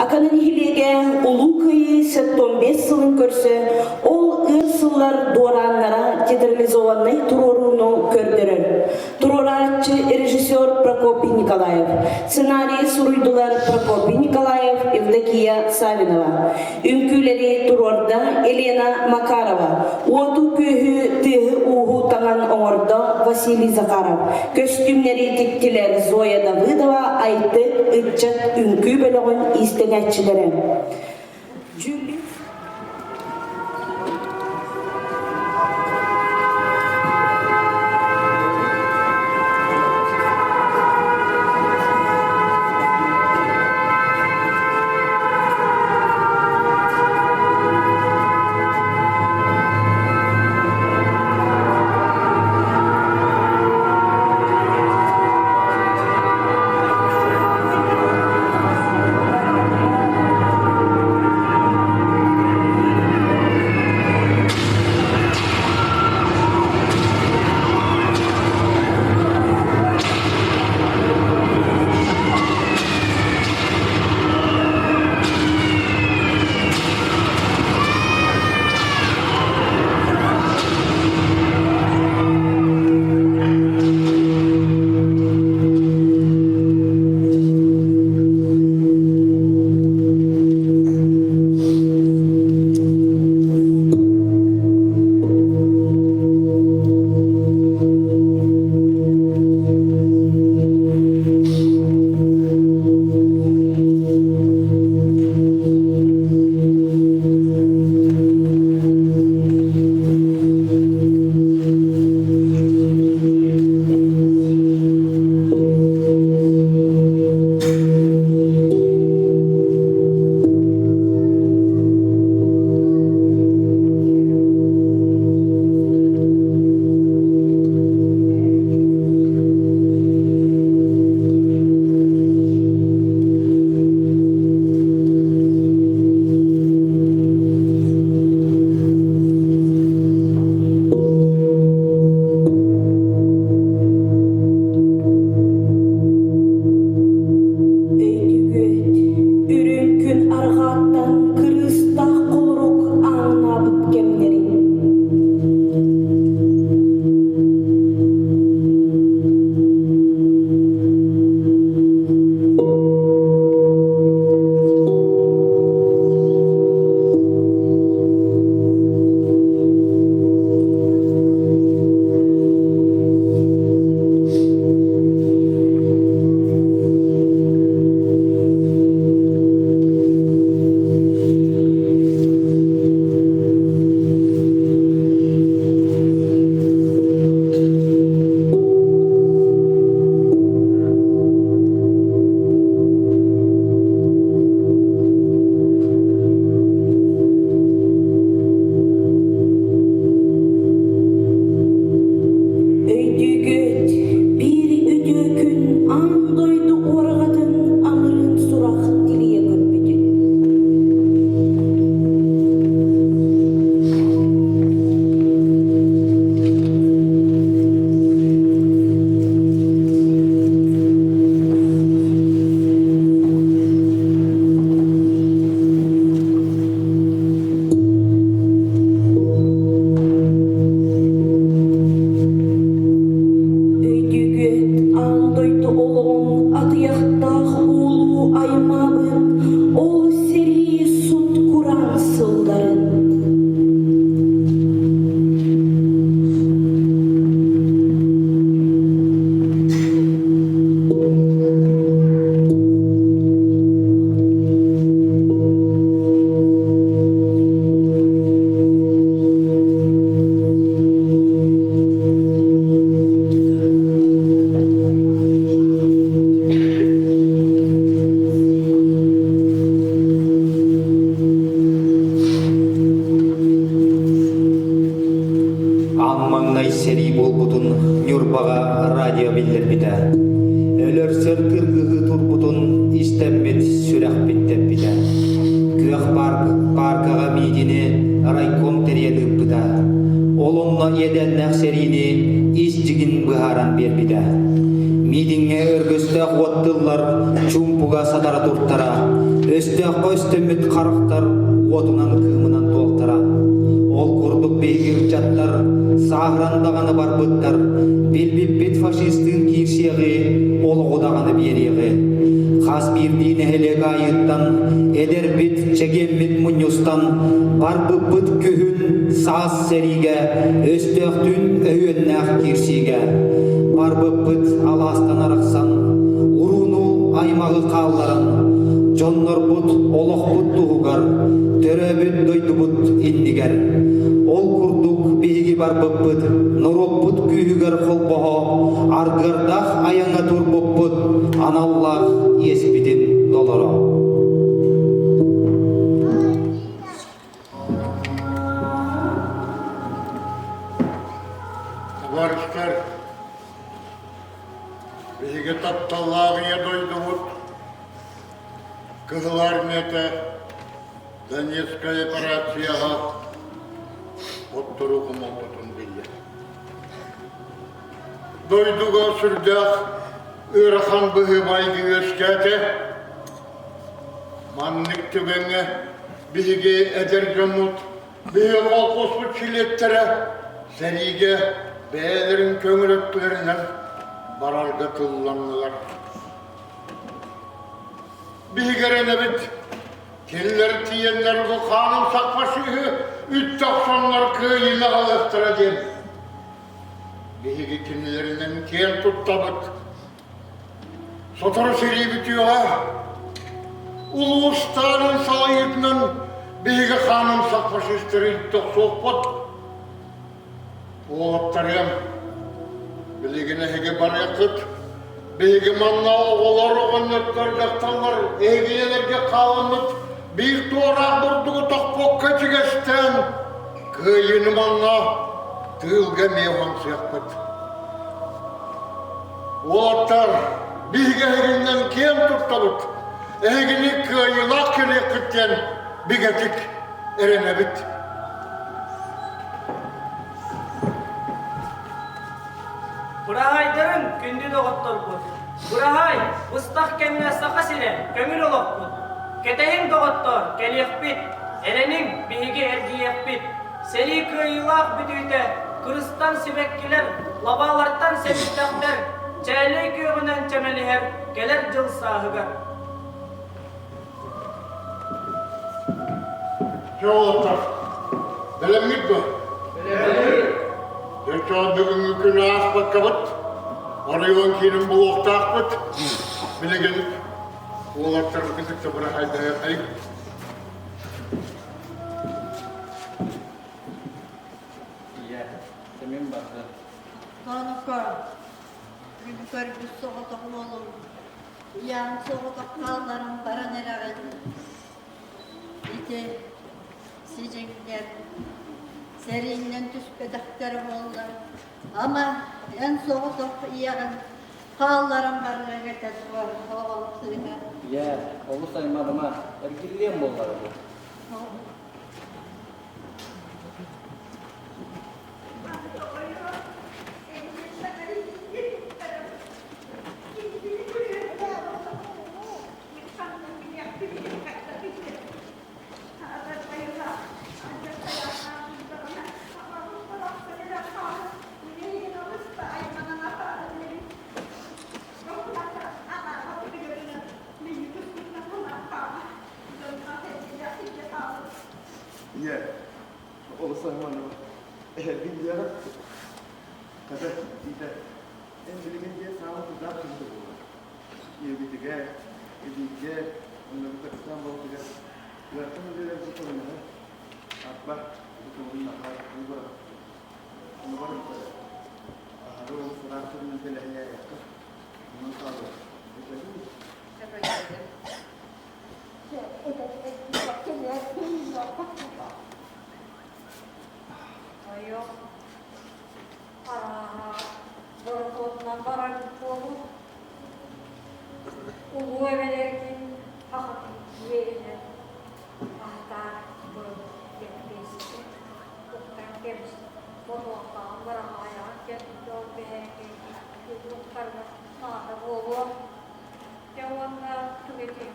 Акана нэһилиэгэ Улуу Кыайыы 75 сылын көрсө ол ыар сыллар дуорааннара театрализованнай туруорууну көрдөрөр. Туруорааччы режиссер Прокопий Николаев. Сценарийы суруйдулар Прокопий Николаев, Евдокия Савинова. Үҥкүүлэри туруорда Елена Макарова. Уоту-күөһү, тыаһы-ууһу таҥан оҥордо Василий Захаров. Көстүүмнэри тиктилэр Зоя Давыдова, Айтык ыччат үҥкүү бөлөҕүн иистэнээччилэрэ. Өйдүгүөт, үрүҥ күн арҕааттан кырыыстаах холорук ааҥнаабыт кэмнэрин. Өйдүүгүт, биир үтүө күн аан дойду уораҕатын амырыын сурах тилийэ көрбүтүн. Өйдүүгүт, аан дойду олоҕун атыйахтаах уулуу аймаабыт ол сэрии сут-кураан сылларын. Аан маҥнай сэрии буолбутун Ньурбаҕа радио биллэрбитэ. Өлөрсөр кыргыһыы турбутун истэммит сүрэхпит тэппитэ. Күөх пааркаҕа миитини райком тэрийэн ыыппыта. Ол онно иэдээннээх сэриини ис дьигин быһааран биэрбитэ. Миитиҥҥэ өргөстөөх уот тыллар чуумпуга сатара туртара. Өстөөххө өстөммүт харахтар уотунан кыымынан туолтара. Ол курдук биһиги ыччаттар сааһыран даҕаны барбыттар, билбиппит фашистыын киирсиэҕи, олоҕу даҕаны биэриэҕи. Хас биирдии нэһилиэк аайыттан эдэрбит, чэгиэммит мунньустан, барбыппыт күһүн, саас сэриигэ, өстөөхтүүн өһүөннээх киирсиигэ. Барбыппыт алаастан арахсан, урууну аймаҕы хаалларан, дьоннорбут олохпут туһугар, төрөөбүт дойдубут иннигэр. Ол курдук биһиги барбыппыт, норуоппут күүһүгэр холбоһо, аргыардаах айаҥҥа турбуппут аналлаах иэспитин толоро. Табаарыстар, биһиги тапталлаах Ийэ дойдубут Кыһыл Армията Донецкай операцияҕа хотторуу хомолтотун биллэ. Дойдуга сүрдээх ыарахан быһыы-майгы үөскээтэ. Маннык түгэҥҥэ биһиги эдэр дьоммут, биһиги колхозпут чилиэттэрэ сэриигэ бэйэлэрин көҥүл өттүлэринэн барарга тылланнылар. Биһиги эрэнэбит, кинилэр тиийэннэр бу хаанын саппасыыһы үттэ охсоннор кыайыыны аҕалыахтара диэн. Биһиги кинилэринэн киэн туттабыт. Сотору сэрии бүтүөҕэ. Улуу Сталин салайыытынан биһиги хаанымсах фашистары илдьэ охсуохпут. Уолаттарыам, билигин эһиги барыаххыт. Биһиги манна оҕолор, оҕонньоттор, дьахталлар эһиги ийэлэргэ хааламмыт биир туораах бурдугу тохпокко ичигэстээн, кыайыыны манна тыылга эмиэ уһансыахпыт. Уолаттар, биһиги эһигиннэн киэн туттабыт, эһигини кыайыылаах кэлиэххит диэн бигэтик эрэнэбит. Быраһаайдарын, күндү доҕотторбут! Быраһаай, быстах кэмҥэ Саха сирэ, көҥүл олохпут! Кэтэһиҥ, доҕоттоор, кэлиэхпит! Эрэниҥ, биһиги эргийиэхпит! Сэрии кыайыылаах бүтүүтэ кырыстан сибэккилэр, лабаалартан сэбирдэхтэр, чээлэй күөҕүнэн чэмэлиһэр кэлэр дьыл сааһыгар. Дьэ, уолаттар, бэлэмҥит дуо? Бэлэммит. Дьэ, бүгүҥҥү күнү ааспаккабыт, оройуон киинин булуохтаахпыт. Билигин уолаттарбытын кытта бырахайдаһыаххайыҥ. Ийэ, сэмин барды. Тоонука, күн көрбүт соҕотох уолум, Ийэм соҕотох хаалларан баран эрэҕин. Ити сидьиҥнэр сэрииннэн түспэтэхтэрэ буоллар, ама эн соҕотох ийэҕин хаалларан барыаҥ этэ дуо, оҕом сыыһа? Ийээ, олус айманыма, эргиллиэм буоллаҕа дуу. Ийэ, олус айманыма. Эһэргин диэҕэ. Хата, диитэ, эн билигин диэн саамай тутаах киһитэ буолар. Ийэбитигэр, эдьиийгэр, оннобут Оксана балтыгар ыарахан үлэлэргэ көмөлөһөр. Арба, бу көҥүл наһаа уу бырахпыт. Ону барыта аһары олус ыраах сиринэн тэлэһийээйэххэ, онон хаалыа. Этэбин Ойох арааһа борокуотунан барар буолуо. Улуу эбэлэргин хахатын үөрэнэн аһатаар бырын лэппиэскэ уктан кэбис ботуохтаҕын быраҕаайаҕын кэлбит ол бэһээкэй уктарга наада буолуо. Дьэ уонна тугу этиэм?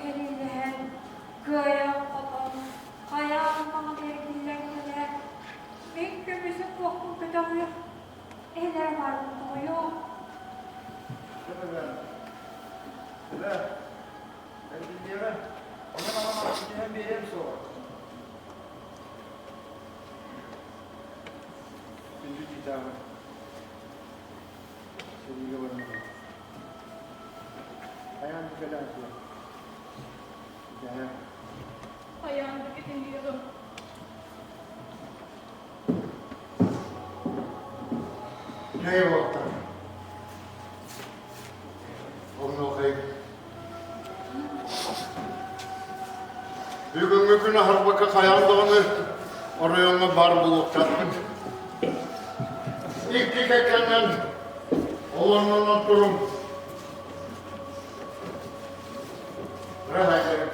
Сэриилэһэн, кыайан-хотон, хайаан даҕаны эргиллэн кэлээр, мин көмүсүм туохпун көтөҕүөх, эн эрэ бааргын тоҕойуох. Эбээ, эбээ, эргиллиэҕэ, онон аҕам түһэн биэриэм суоҕа. Күндү тиитээҕи, сэриигэ барыммын. Хайаан да кэлээн суох. Итэһэ. Хайаан да кэтэһиэҕим. Дьэ уолаттар, онуохай бүгүҥҥү күн аһарбакка хайаан даҕаны оройуоҥҥа баар буолуохтаахпын. Икки кэккэнэн олорнонон туруҥ. Рахайдары.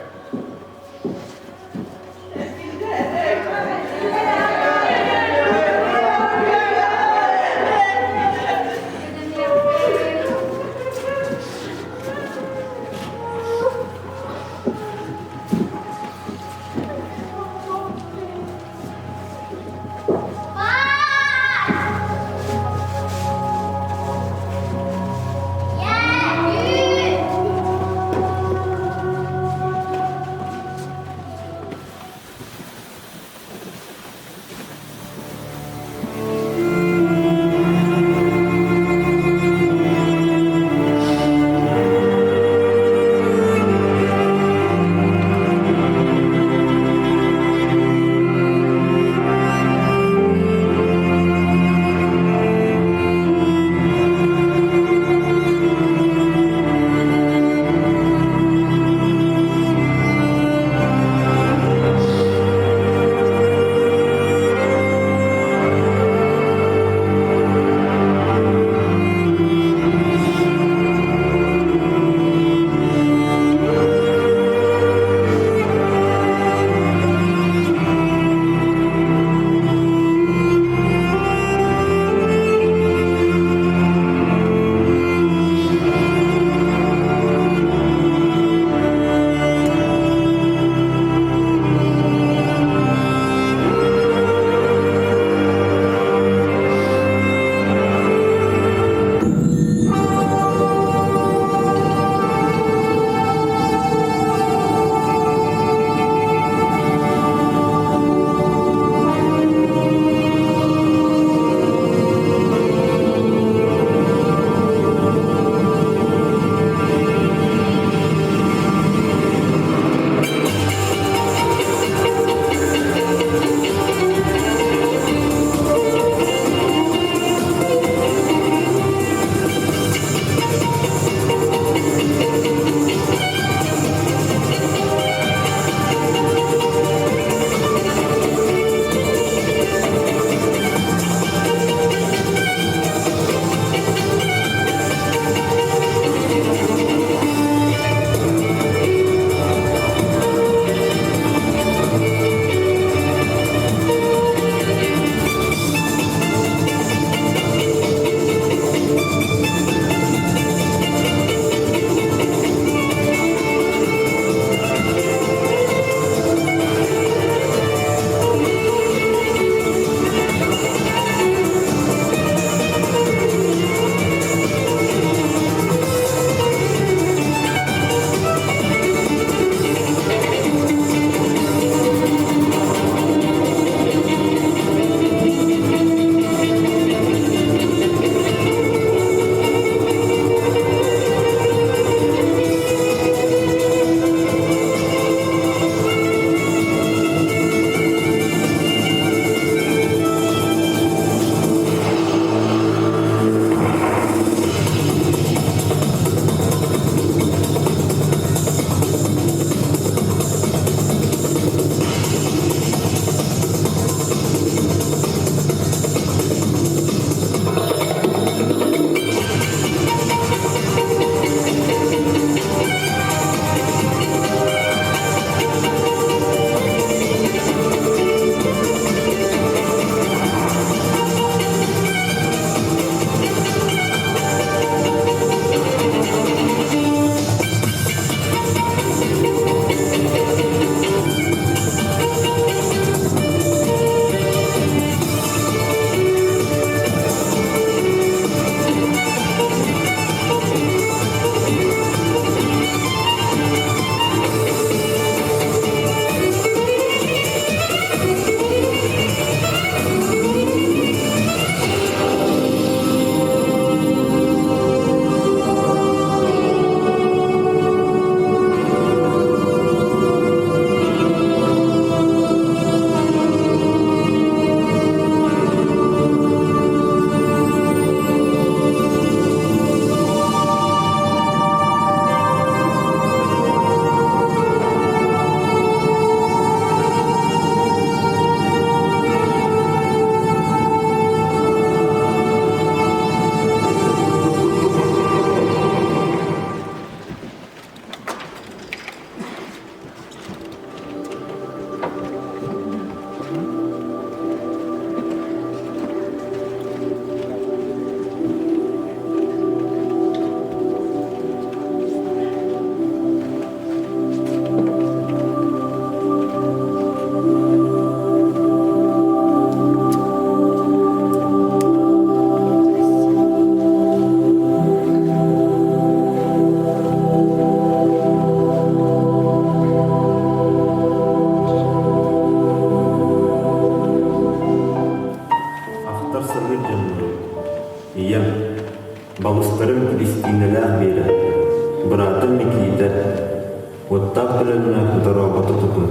Уоттаах төлөннө дорообото тутун.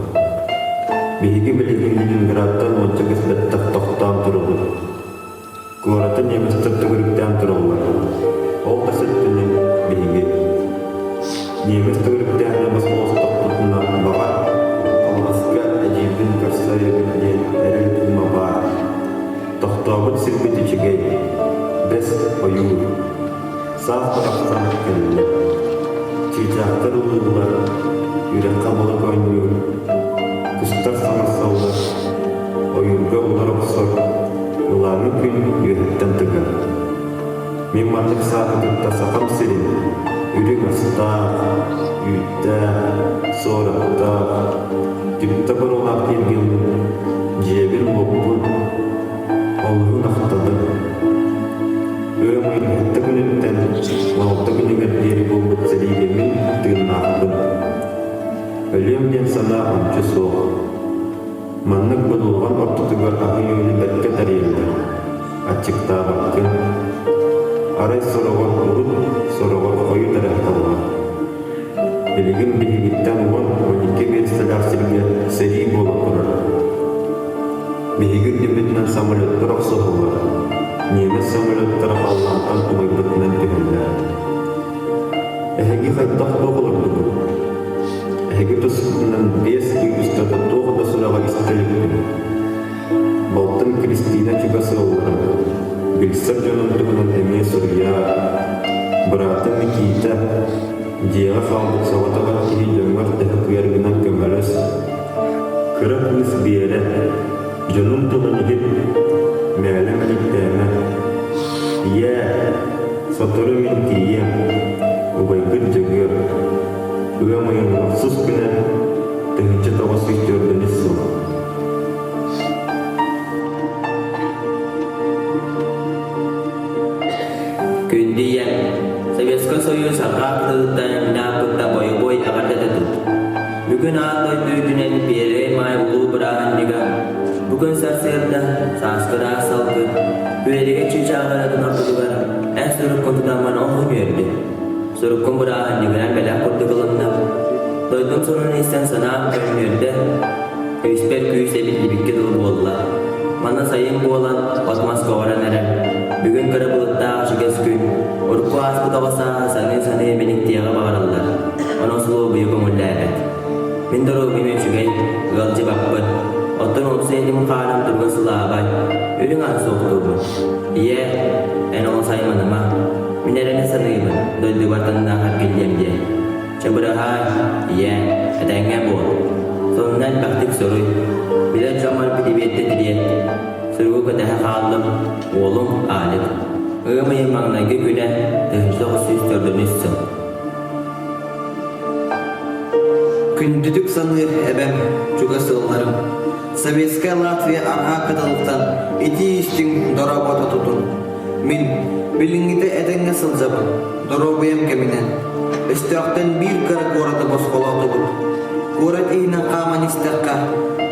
Биһиги билигин Ленинградтан уонча көс бэттэх тохтоон турабыт. Куораты немецтэр төгүрүктээн тураллар. Ол да сөптөнү биһиги. Немец төгүрүктээһинэ босхолостохпутуна баҕар, алҕаска эдьиийбин көрсөйөбүт диэн эрэл кыыма баар. Тохтообут сирбит үчүгэй, бэс ойуур. Саас барахсан кэллэ. Чыычаахтар ыллыыллар, үрэххэ балык оонньуур, кустар саҥарсаллар, ойуурга улар охсор, ылааҥы күн үөһэттэн тыгар. Мин маннык сааһы кытта Сахам сирин үрүҥ астаах, үүттээх, суораттаах, түптэ боруолаах тиэргэммин, дьиэбин-уоппун олуһун ахтабын. Ыам ыйын сэттэ күнүттэн алта күнүгэр диэри буолбут сэриигэ мин тыыннаахпын. Өлүөм диэн санаа ончу суох. Маннык будулҕан ортотугар аһы-үөлү бэркэ тэрийэллэр, аччыктаабаккын. Арай сороҕор урут, сороҕор хойут эрэ аһаталлар. Билигин биһигиттэн 10-12 биэстэлээх сиргэ сэрии буола турар. Биһиги үрдүбүтүнэн самолеттар охсуһаллар, немец самолеттара халлаантан умайбытынан түһэллэр. Эһиги хайдах туох олордугут? Эһиги тускутунан 5 ый устата туох да сураҕы истэ иликпин. Балтым Кристина чугас ыаллара, билсэр дьонун туһунан эмиэ суруйаар. Быраатым Никита, дьиэҕэ хаалбыт соҕотох киһи дьоҥҥор төһө кыайаргынан көмөлөс. Кыра кыыс Биэрэ, дьонун тылын иһит, мээлэ мэниктээмэ. Ийээ, сотору мин тиийиэм, убайгыт Дьөгүөр. Ыам ыйын охсус күнэ, 1943 сыл. Күндү ийэм, Советскай Союз арҕаа кытылыттан мин ааппыттан бойобуой эҕэрдэтэ тут. Бүгүн аан дойду үрдүнэн Первэй Маай улуу бырааһынньыга. Бу күн сарсыарда, сааскы ыраас салгын, күөлүгэ чыычааҕыратын ортотугар эн суруккун тутаммын оһон үөрдүм. Суруккун бырааһынньыгынан бэлэх курдук ылынным. Дойдум сонун истэн санаам көнньүөрдэ, күүспэр күүс эбиллибиккэ дылы буолла. Манна сайын буолан, от-мас көҕөрөн эрэр. Бүгүн кыра былыттаах үчүгэс күн. Урукку ааспыт оҕо сааһа саныы-саныы мэниктиэҕи баҕараллар. Онон усулуобуйа көҥүллээбэт. Мин доруобуйам үчүгэй, ыалдьыбаппын. Оттон уопсай этим хаарым туруга сылаабай, үрүҥ аһы суохтуубун. Ийээ, эн олус айманыма. Мин эрэнэ саныыбын, дойдубар тыыннаах эргиллиэм диэн. Чэ быраһаай, ийээ, этэҥҥэ буол. Сонуна элбэхтик суруй. Билэр дьоммор бирибиэттэ тириэрт. Суругу кэтэһэ хааллым, уолум Алик. Ыам ыйын маҥнайгы күнэ, 1943 сыл. Күндүтүк саныыр эбэм, чугас ыалларым, Советская Латвия арҕаа кытылыттан итии-истиҥ дорообото тутун. Мин билиҥҥитэ этэҥҥэ сылдьабын, доруобуйам кэминэн. Өстөөхтөн биир кыра куораты босхолоотубут. Куорат иһинэн хааман истэххэ,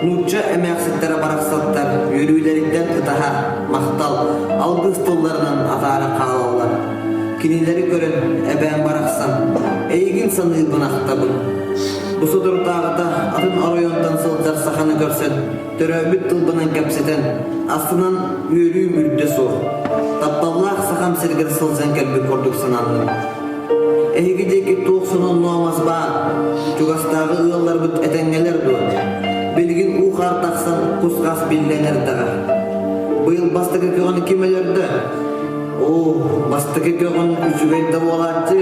нуучча эмээхситтэрэ барахсаттар үөрүүлэриттэн ытаһа, махтал, алгыс тылларынан атаара хаалаллар. Кинилэри көрөн, эбээм барахсан, эйигин саныырбын ахтабын. Бу соторутааҕыта атын оройуонтан сылдьар саханы көрсөн, төрөөбүт тылбынан кэпсэтэн, астынан үөрүүм үрдэ суох. Тапталлаах сахам сиригэр сылдьан кэлбит курдук сананным. Эһиги диэки туох сонун-нуомас баар? Чугастааҕы ыалларбыт этэҥҥэлэр дуо? Билигин уу-хаар тахсан кус-хас биллэн эрдэҕэ. Быйыл бастакы көҕүн ким өлөрдө? Оо, бастакы көҕүн үчүгэй да буолааччы.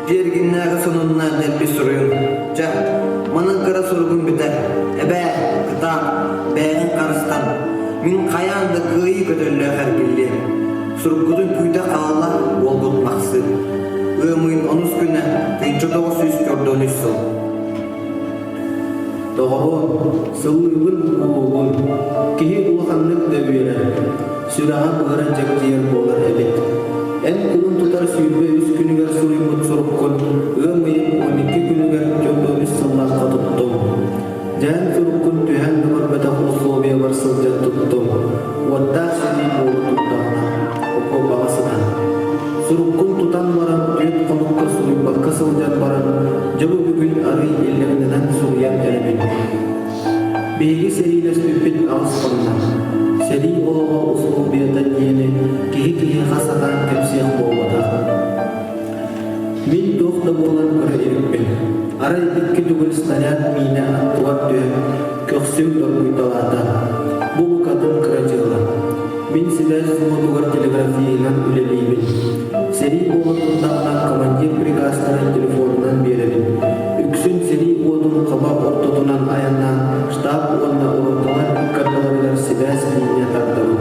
Тиэргиннээҕи сонунна дэлби суруйуҥ. Чэ, манан кыра суругум бүтэр. Эбээ, кытаат, бэйэҕин харыстан. Мин хайаан да кыайыы көтөллөөх эргиллиэм. Суруккутун күүтэ хаалла уолгут Махсыым. Ыам ыйын онус күнэ, 1943 сыл. Доҕоруом, сыллыыбын, уһуубун, киһи улаханнык да үөрэр, сүрэҕэ быһара дьэгдьийэр буолар эбит. Эн кулун тутар 23 күнүгэр суруйбут суруккун ыам ыйын 12 күнүгэр 43 сыллаахха туттум. Дьээн суруккун түһээн да көрбөтөх условиябар сылдьан туттум. Уоттаах сэрии буола турдаҕына, окуопаҕа сытан. Суруккун тутан баран, түөрт хонукка суруйбакка сылдьан баран, дьэ бу бүгүн арый иллэҥнэнэн суруйан эрэбин. Биһиги сэриилэспиппит аҕыс хонно. Сэрии олоҕо усулуобуйата диэни киһи киһиэхэ сатаан кэпсиэх буолбатах. Мин туох да буолан көрө иликпин. Арай икки төгүл снаряд миинэ аттыбар түһэн, көхсүм доргуйталаата. Бу букатын кыра дьыала. Мин сибээс суотугар телеграфиянан үлэлиибин. Сэрии буола турдаҕына командир приказтарын телефонунан биэрэбин. Үксүн сэрии уотун хаба ортотунан айаннаан штаб уонна роталар ыккардыларыгар сибээс линия тардабын.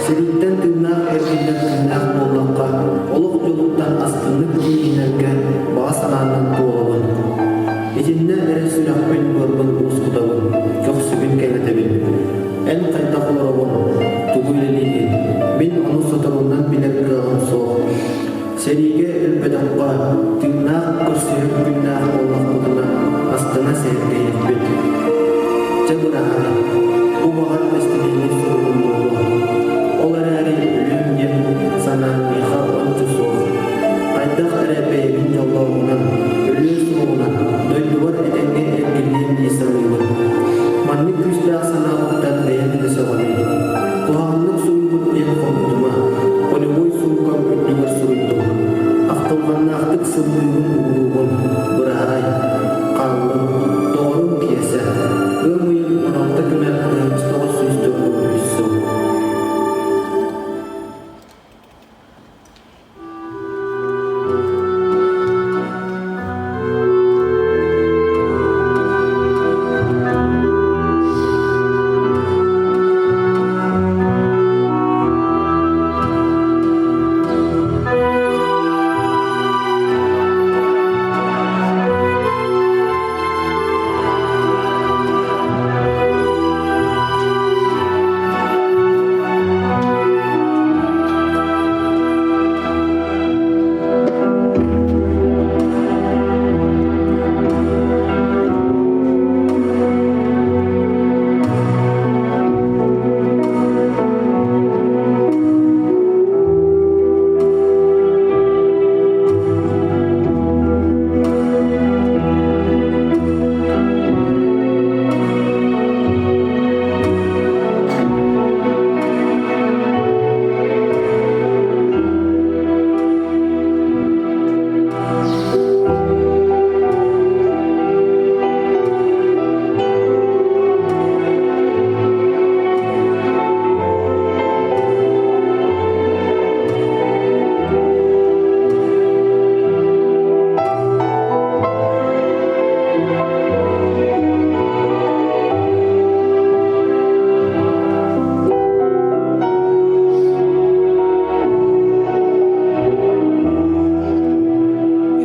Сэрииттэн тыыннаах эргиллэр күннээх буоллахха, олох дьолуттан астыннык тиийинэргэ баҕа санаанан туолабын. Итиннэ эрэ сүрэхпин быарбын уоскутабын, көхсүбүн кэҥэтэбин. Эн хайдах олороҕун, тугу үлэлиигин? Мин ону соторунан билэр кыаҕым суох. Сэриигэ өлбөтөххө, тыыннаах көрсүһэр күннээх буоллахпытына, астына сэһэргэһиэхпит. Чэ быраһаай, бу баҕар бэстилиэнньэй суругум буолуо. Ол эрээри өлүөм диэн санаа миэхэ ончу суох. Хайдах эрэ бэйэбин дьоллооҕунан, өлүө суоҕунан, дойдубар этэҥҥэ эргиллиэм дии саныыбын. Маннык күүстээх санаабыттан бэйэм да сөҕөбүн. Куһаҕаннык суруйбут диэн хоммутума, полевой суукам үрдүгэр суруйдум. Ахтылҕаннаахтык сыллыыбын угулуубун, быраһаай, хааллым, доҕорум Киэсэ, ыам ыйын 16 күнэ 1993 сыл.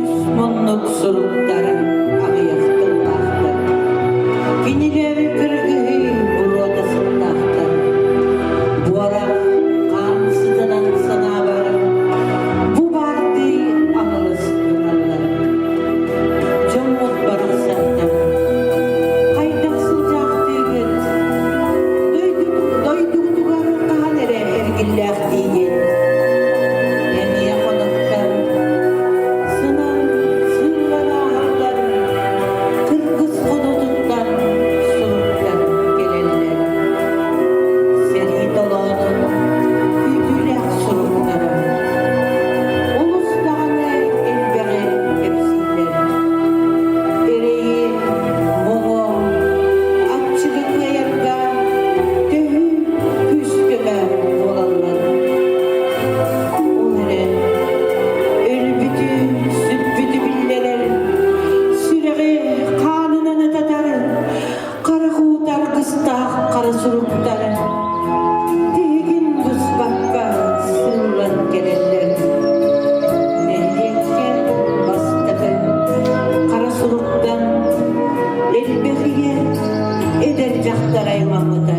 Үс муннук суруктар аҕыйах тыллаахтар. Кинилэр кыргыһыы буруота сыттаахтар. Буорах хаан сытынан санаабар бу баардыы аҥылыс гыналлар. Дьоммут барахсаттар хайдах сылдьаахтыыгыт? Дойдугутугар хаһан эрэ эргиллээхтиигит? Эмиэ хонуктар сынан сыыллан ааһаллар, кыргыс хонуутуттан суруктар кэлэллэр. Сэрии толоонун күүтүүлээх суруктара олус даҕаны элбэҕи кэпсииллэр. Эрэйи, муҥу, аччыгы кыайарга төһүү күүс-көмө буолаллар. Ол эрэн өлбүтү, сүппүтү биллэрэр, сүрэҕи хаанынан ытатар Харах уута аргыстаах хара суруктар тиһигин быспакка сыыллан кэлэллэр. Нэһилиэккэ бастакы хара суруктан элбэх ийэ эдэр дьахтар аймаммыта.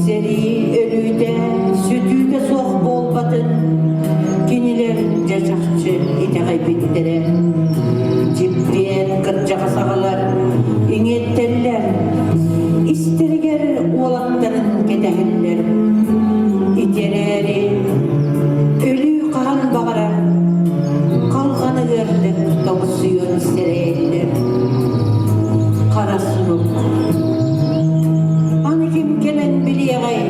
Сэрии өлүүтэ, сүтүүтэ суох буолбатын кинилэр дьэ чахчы итэҕэйбиттэрэ. Дьиппиэн кырдьаҕас аҕалар иҥиэттэллэр, истэригэр уолаттарын кэтэһэллэр. Ити эрээри өлүү хаһан баҕарар халҕаны ыардык тоҥсуйуон сэрэйэллэр. сурук. Аны ким кэлэн билиэҕэй,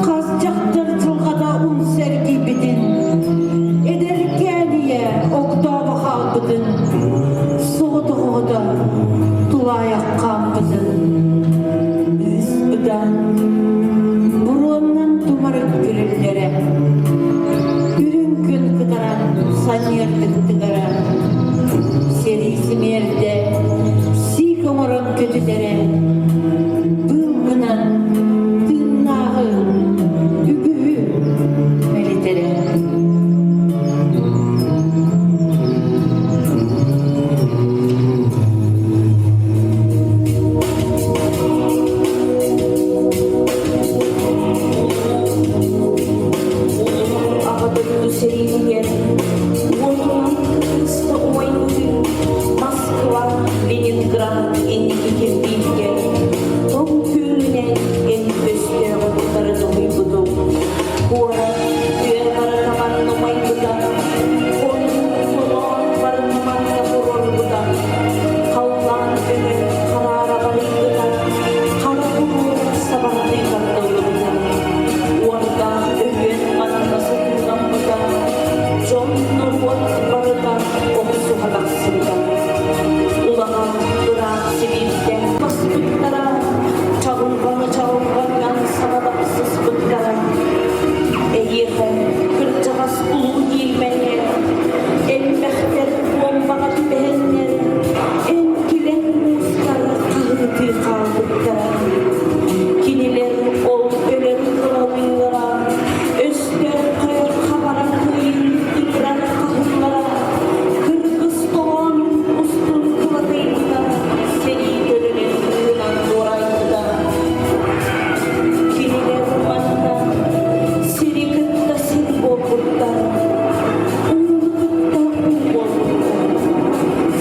хас дьахтар дьылҕата умса эргийбитин, эдэркээн ийэ огдообо хаалбытын, соҕотох оҕото тулаайах хаампытын. Үс быдан буруоннан тумарык күлүллэрэ, үрүҥ күн кытаран санньыардык тыгара, сэрии симиэрдэ сиик оҥорон көтүтэрэ, быыл гынан тыыннааҕы үгүһү мэлитэрэ. Аҕа дойду сэриитигэр уотунан кыыста умайбытын Москва, Ленинград инники кирбиитигэр тоҥ күөлүнэн эн өстөөҕү утары тоһуйбутуҥ. Куорат үөр барыта манна умайбыта, хонуу хоноон барыта манна туруорбута, халлаан өҥө хараара барыйбыта, хара буруо сабардыы тардыллыбыта, уордаах өһүөн манна сытыыламмыта, дьон норуот барыта охсуһа тахсыбыта. Улахан ыраах сибииртэн баспыттара, чаҕылҕаны чаҕылҕанынан саба тахсыспыттара. Эһиэхэ кырдьаҕас улуу диирмэҥҥэ элбэхтэр буомбаҕа түбэһэннэр, эн килэҥ муустар хаһыытыы хаалбыттара. Кинилэр ол өлөр кыланыылара, өстөөххө хабара кыайыы ыҥырар хаһыылара, кыргыс толоон устун кылатыйбыта, сэрии төлөнө тыынан дуорайбыта. Кинилэр манна сири кытта сир буолбуттар, ууну кытта уу буолбуттар,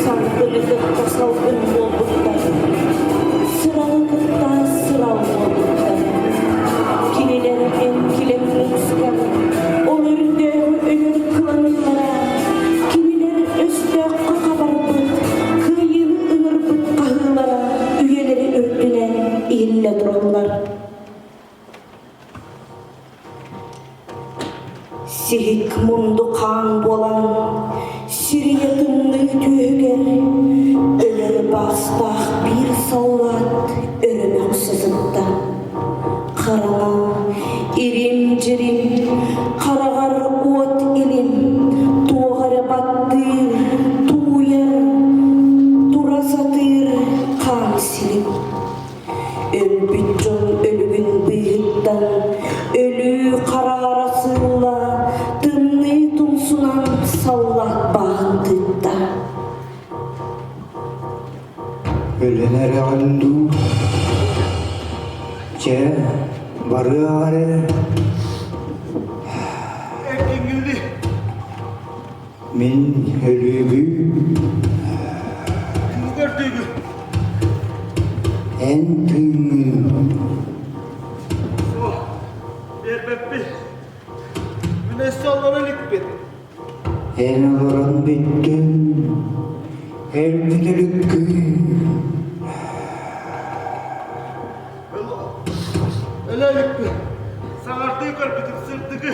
салгыны кытта салгын буолбуттар, сыралы кытта сырал буолбуттар. Кинилэр эн килэҥ муускар, ол өрдөөҕү өлөр кыланыылара, кинилэр өстөөххө хабарбыт, кыайыыны ыҥырбыт хаһыылара үйэлэри үрдүнэн иһиллэ тураллар. Сиһик мунду хаан буолан, сирийэ тымныы түөһүгэр өлөр баастаах биир саллаат өрө мөхсө сытта. Хараҥа, ирим-дьирим, хараҕар уот илим, туох эрэ баттыыр, тууйар, тура сатыыр хаан силим. Өлбүт дьон өлүгүн быыһыттан өлүү хараара сыылла, тымныы тумсунан саллаат бааһын тыытта. Өлөн эрэҕин дуу? Чэ, барыах эрэ. Эргиҥҥили. Мин өлүүбүн. Кими көрдүүгүн? Эн тыыҥҥын. Суох, биэрбэппин. Мин өссө олоро иликпин. Эн олорон бүттүҥ, өлбүт өлүккүн. Өлө иликпин. Саҥардыы көрбүтүм сырдыгы.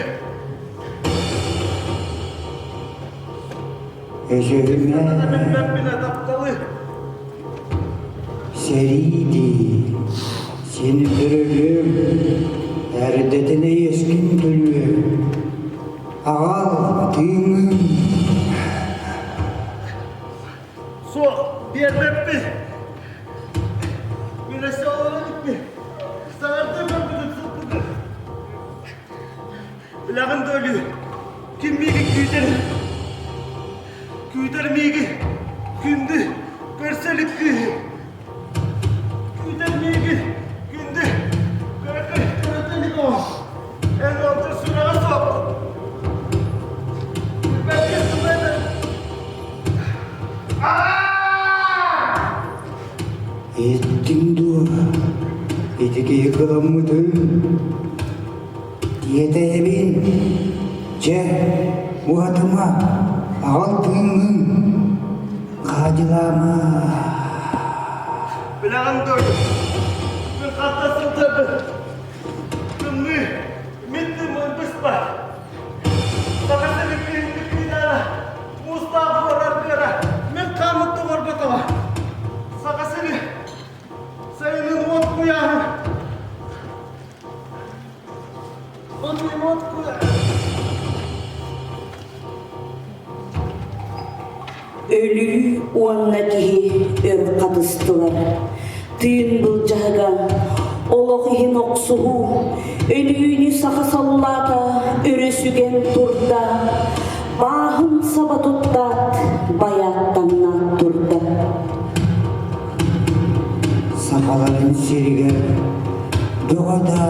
Өсөһүмэ Билбэппинэ тапталы. Сэрии дии, син өлөрүөм, эрдэтинэ иэскин төлүөм. Аҕал тыыҥҥын. Суох, биэрбэппин. Мин өссө олоро иликпин. Саҥардыы көрбүтүм сыппытым. Билэҕин да өлүү, ким миигин күүтэр? Күүтэр миигин, күндү, көрсө илик кыыһы. Күүтэр миигин, күндү, көрө илик оҕом. Эн ыалдьар сүрэҕэ суох. Билбэккин тугу этэр? Иһиттиҥ дуо? Ити киһи кыламмытын Тиэтэйэбин, чэ, уһатыма, аҕал тыыҥҥын, хаадьылаама. Билэҕин дуо? Мин ханна сылдьарбын? Тымныы, мин тыммын быспат. Саха сирин күһүҥҥү кыыдаана, муустаах буорар кыара, мин хааммыт тоҕорботоҕо. Саха сирин сайынын уот куйааһын. Оннун уот куйааһын. Өлүү уонна киһи өр хатыстылар. Тыын былдьаһыга, олох иһин охсуһуу, өлүүнү саха саллаата өрө сүгэн турда, бааһын саба туттаат, байааттаҥнаат турда. Сахаларын сиригэр бөҕө да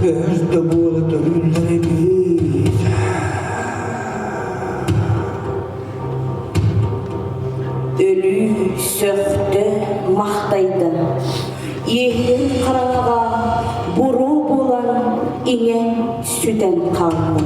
өһөс да буола төрүүллэр эбит. Өлүү сөхтө, махтайда. Иэһин хараҥаҕа буруо буолан иҥэн сүтэн хаалла.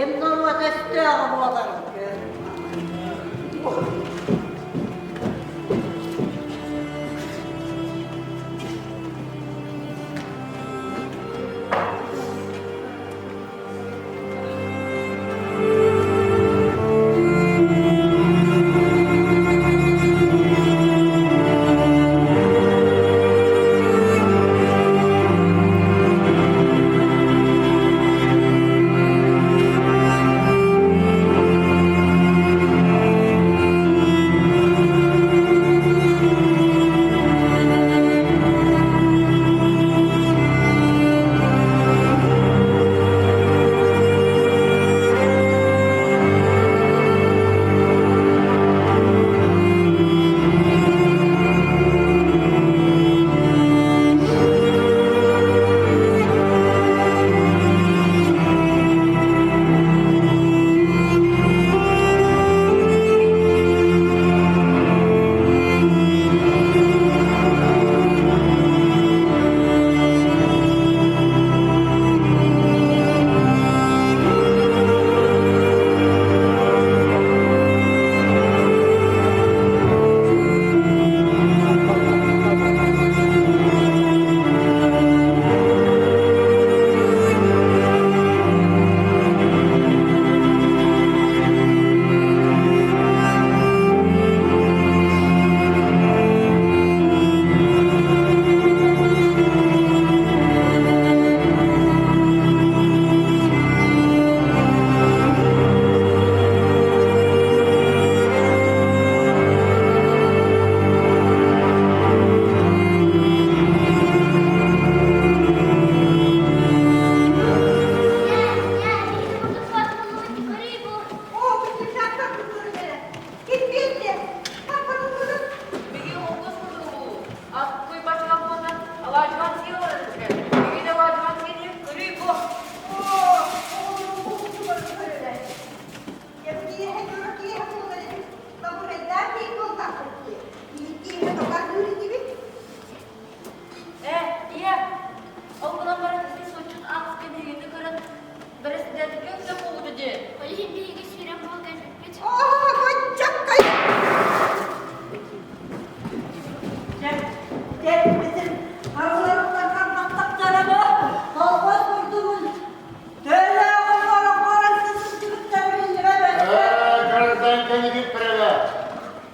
Ким норуот өстөөҕө буоларын көр.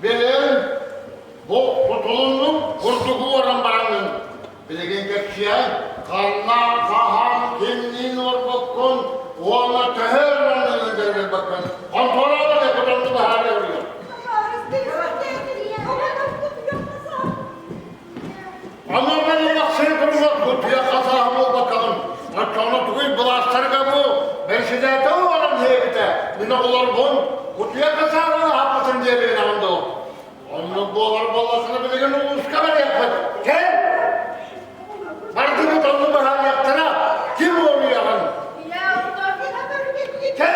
Билин бу тутулуннук курдугу уоран бараҥҥын билигин кэпсиэн ханна хаһан кимниин уорбуккун уонна төһө ырманныгын дьарыгырбаккын хонтуораҕа кутанны баһаары уруйар. Анардан ылахсыйа турумар кутуйа хасааһы буолбаккаҕын оччоҕуна тугуй былаастарга бу бэрсидээтэл уоран диэбитэ мин оҕолорбун кутуйа хасааһын аһаппытын диэбигин дуо оннук буолар буоллаххына билигин улууска барыахпыт кэл бардыбыт онну баһаарыахтара ким уоруйаҕын кэл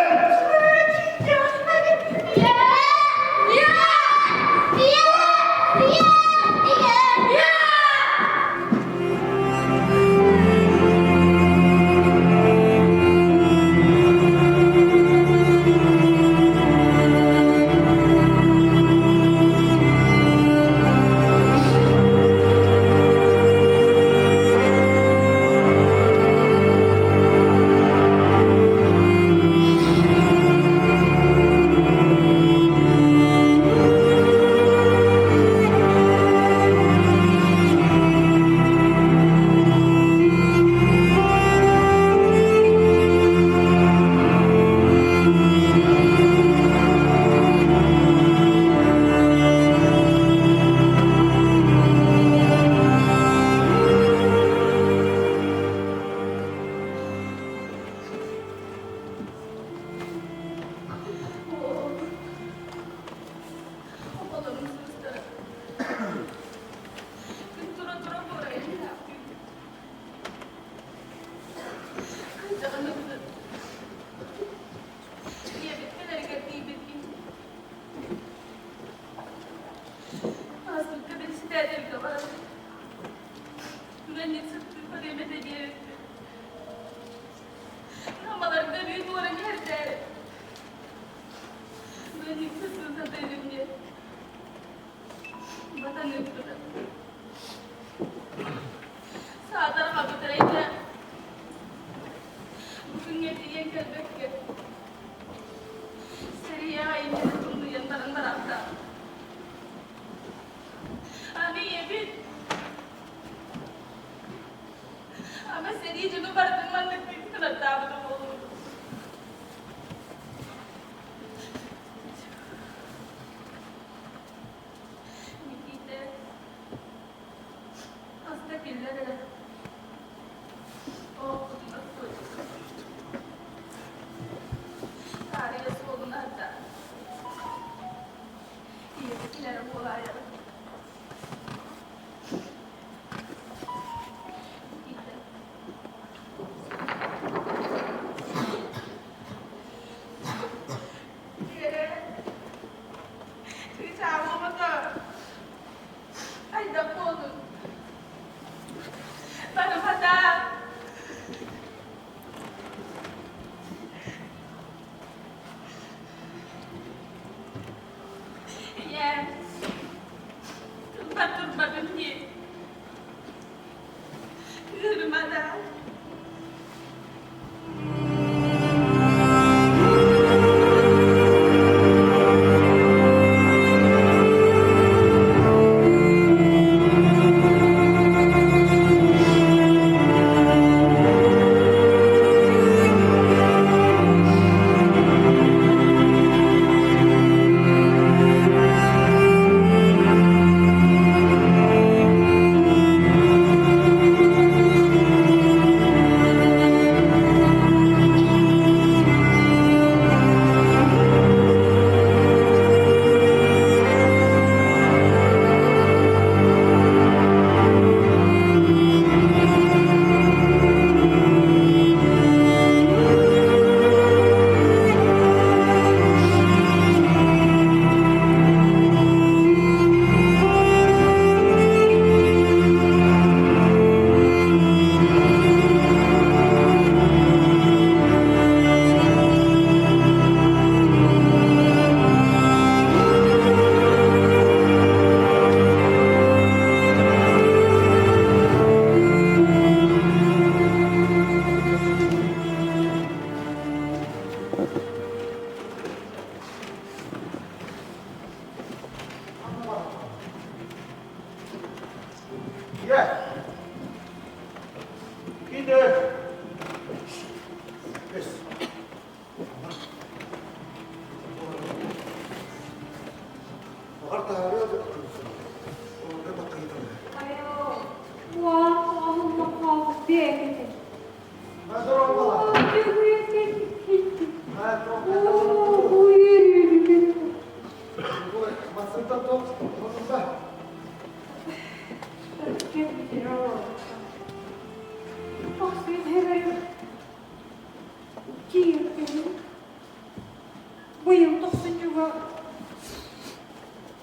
Быйыл тохсунньуга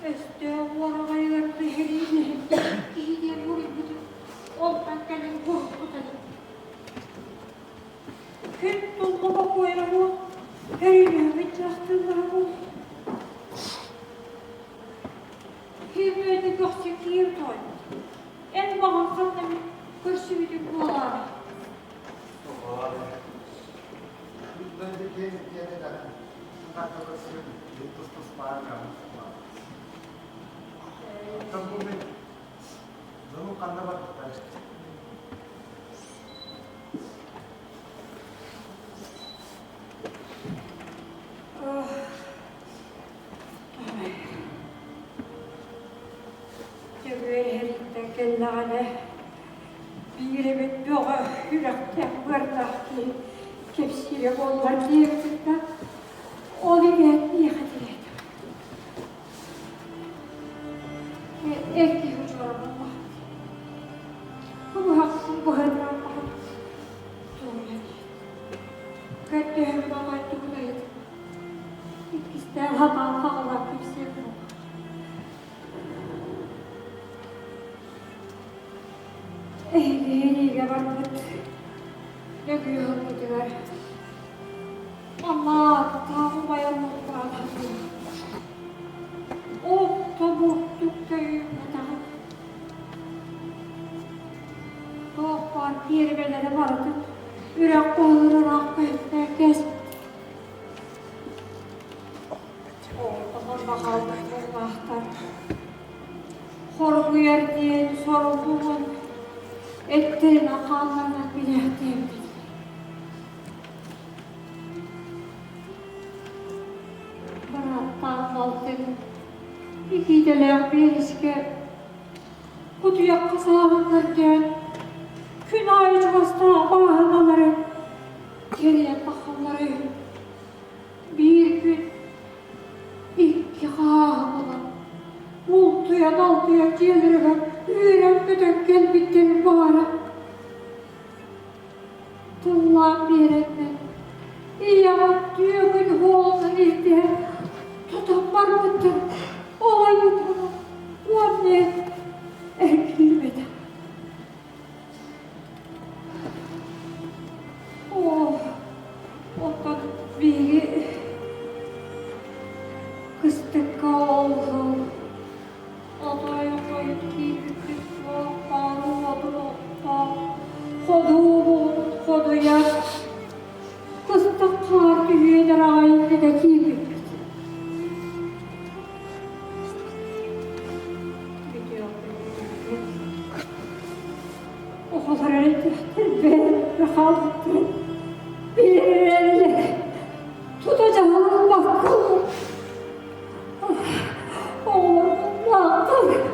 өстөөх уораҕайыгар түһэриилэһэн киһи диэн буруйбутун онтон кэлин буһуппут этим. Күн тулла бокуойа буол, өрүнүөмүт дьахталлара буол. Ким көхсө киир той. Эн баҕар ханна көрсүбүтүҥ буолаарай? Дьөгүөр эһэриттэн кэллэҕинэ биир эбит бөҕө үрэхтээх быардаах киһи кэпсиирэ буоллар диэбитин да, ол иһэн миэхэ тиийэтэх. Эр киһи удьуора буолла. Быһахсын быһыытынан баҕар туруйан Көрдөһөбүн отой тугун ыйытын. Иккистээн хатаан хаҕылаах кэпсиэм буолла. Эһиги эриигэ барбыт нөҥүө ылбытыгар Амааттаах убайым муҥнаатаҕын Оттомурдук төйүммэтэҕим Туох баар пиэрмэлэрэ барытын үрэх куһугар ыраах көһүттээн кээспит Оҕолор баҕаллар буоллаахтар Хоргуйар диэн соргугун эттэринэн хаалларынан билээхтиэбит Бырааттаах балтын итиитэлээх биэрискэ кутуйахха сааһын көрдөөн күн аайы чугастаах бааһыналары кэрийэн таххаллара үһү. Биир күн икки хааһы булан, бултуйан-алтыйан дьиэлэригэр үөрэн-көтөн кэлбиттэрин баара. Тыллаан биэрэннэр, ийэҕит түөкүн уолунан ирдэһэн тутан барбыттар, ол айыытын уонна эргиллибэтэх. Оо, оттон биһиги кыстыкка ол сыл отой хойут киирбиппит суох хаарыы уотун оттоох, ходуу буолбут ходуйа, кыстык хаар түһүөн эрэ аҕай иннинэ киирбиппит. Оҕолор эрэ бэйэлэрэ хаалбыттар. Биирэлэр тута дьаһаллыбакка оҕолорбун барбыт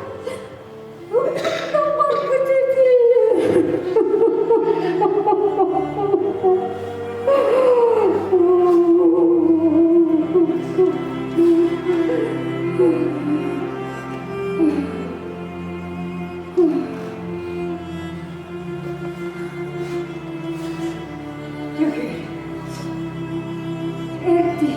Эрди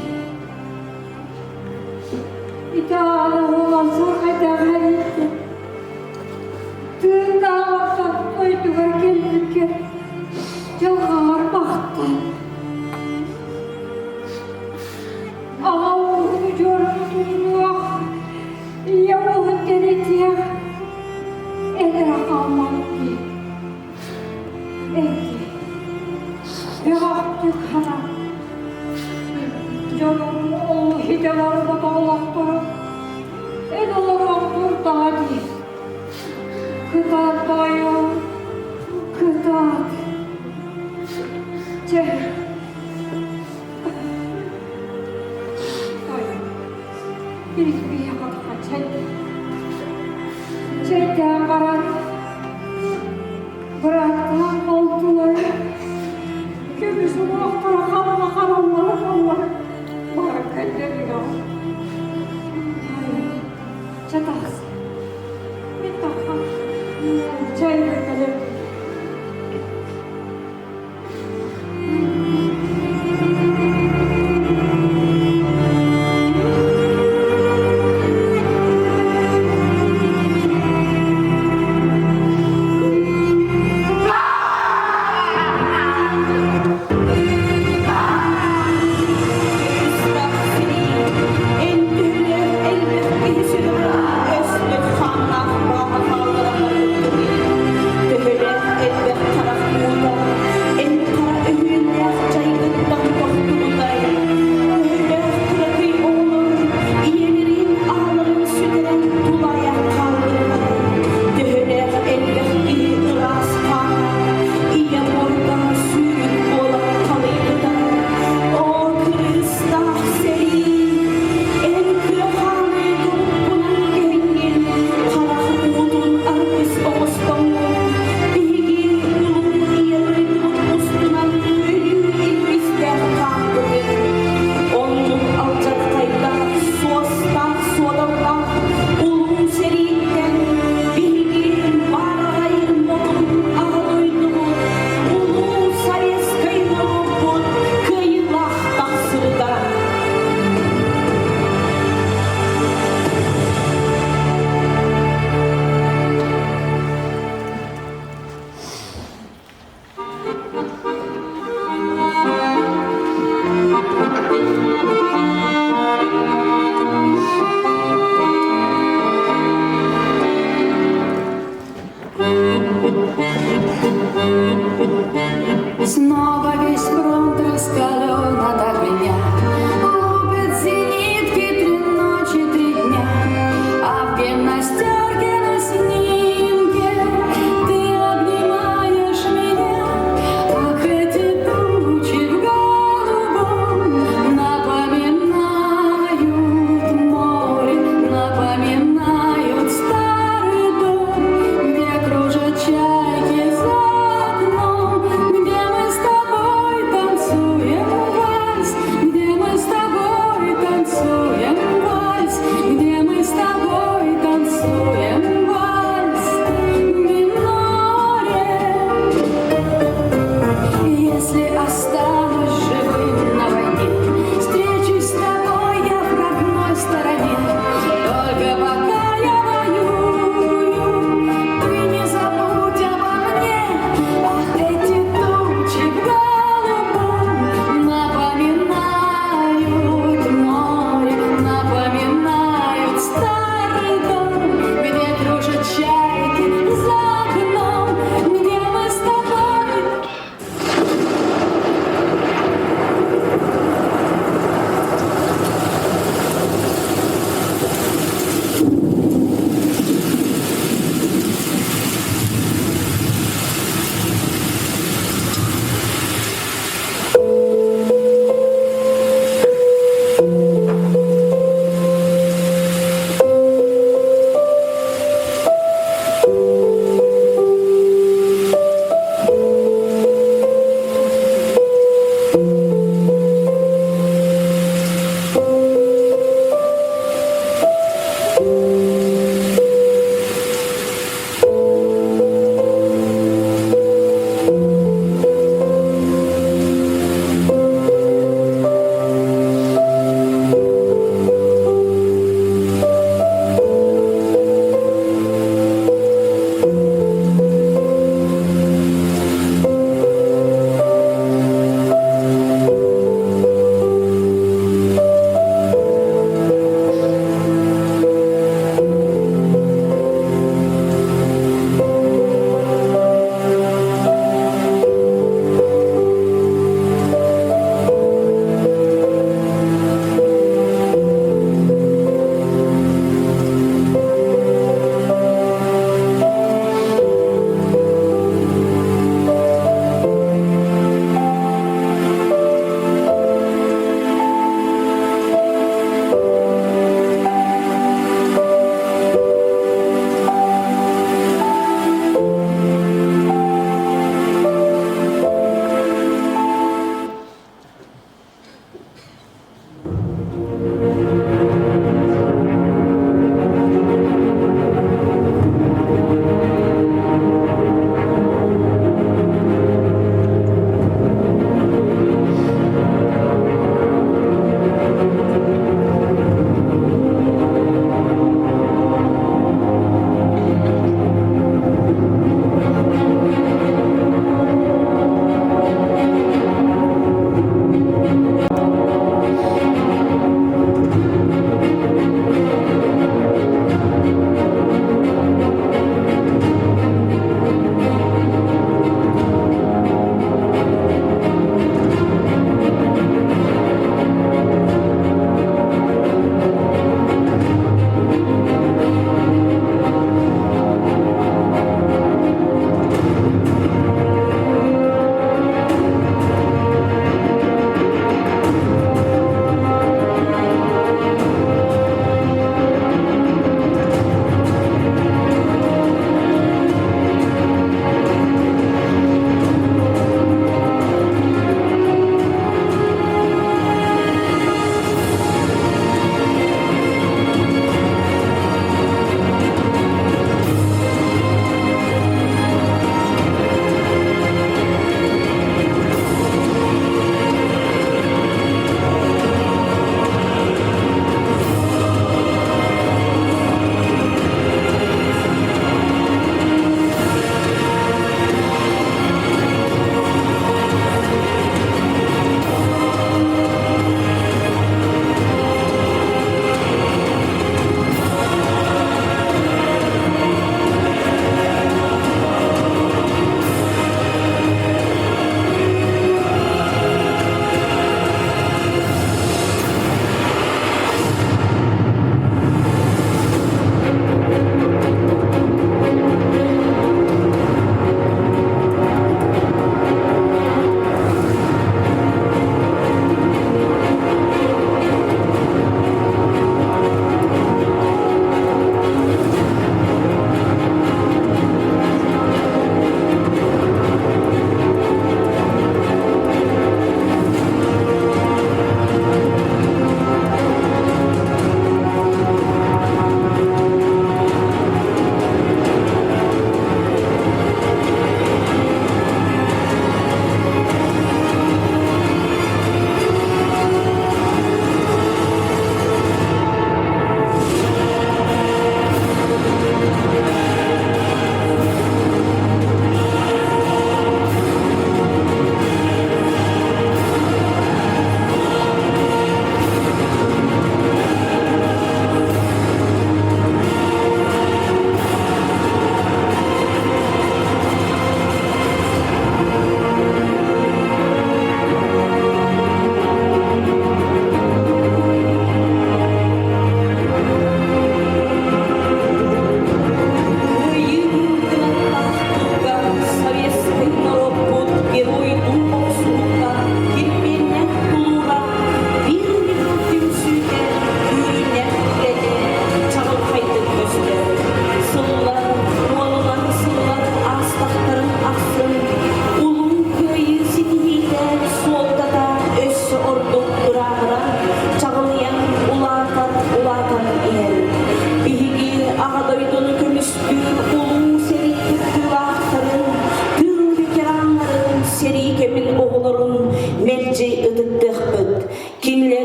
Тыыннааҕыттан дойдугар кэлбиккэ дьылҕаҕар бахтан. Аҕа ууһун удьуорун тутуох, ийэ ууһун тэнитиэх, эн эрэ хааллаҕыҥ дии. Эрди, бөҕөхтүк ханан, дьонуҥ ол иһитэ барбат олохторо эн олоруоҥ турдаҕа дии. Кытаат тоойуом, кытаат. Чэ, тоойуом, илбиһиэхэ чэй. Чэйдээн баран, бырааттаах балтылары көмүс уҥуохтара ханна хараллара буоллар.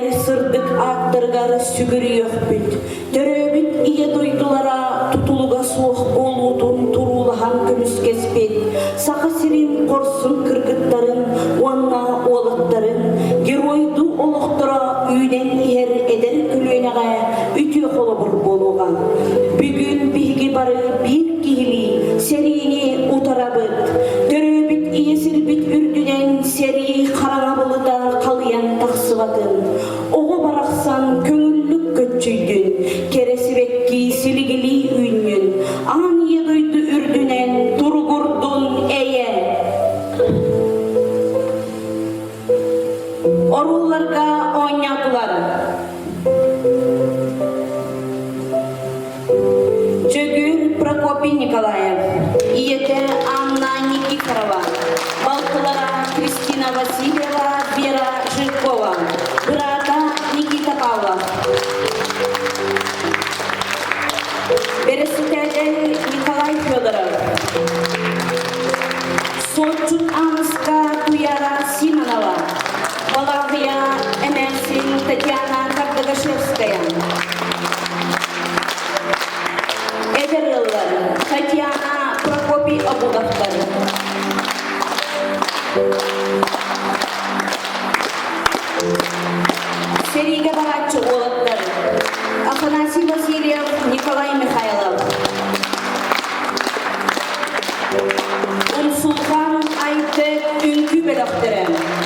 Кинилэр сырдык ааттарыгар сүгүрүйүөхпүт, төрөөбүт ийэ дойдулара тутулуга суох буолуутун туруулаһан көмүскэспит Саха сирин хорсун кыргыттарын уонна уолаттарын геройдуу олохторо үүнэн иһэр эдэр көлүөнэҕэ үтүө холобур буолуоҕа. Бүгүн биһиги бары биир киһилии сэриини утарабыт. Төрөөбүт ийэ сирбит үрдүнэн сэрии хараҥа былыта халыйан тахсыбатын. Оҕо барахсан көҥүллүк көччүйдүн, кэрэ сибэкки силигилии үүннүн, аан ийэ дойду үрдүнэн туругурдун эйэ! Орууларга оонньоотулар. Дьөгүр Прокопий Николаев, ийэтэ Анна Никифорова, балтылара Кристина Васильева, Вера Жиркова, быраата Никита Павлов. Бэрэссэдээтэл Николай Федоров. Суотчут Ааныска Туяра Симонова, Балаҕыйа эмээхсин Татьяна Кардагашевская. Эдэр ыаллар Татьяна Прокопий Обудовтар. Сэриигэ барааччы уолаттар Афанасий Васильев, Николай Михайлов. Умсулҕан Айты үҥкүү бөлөхтөрө.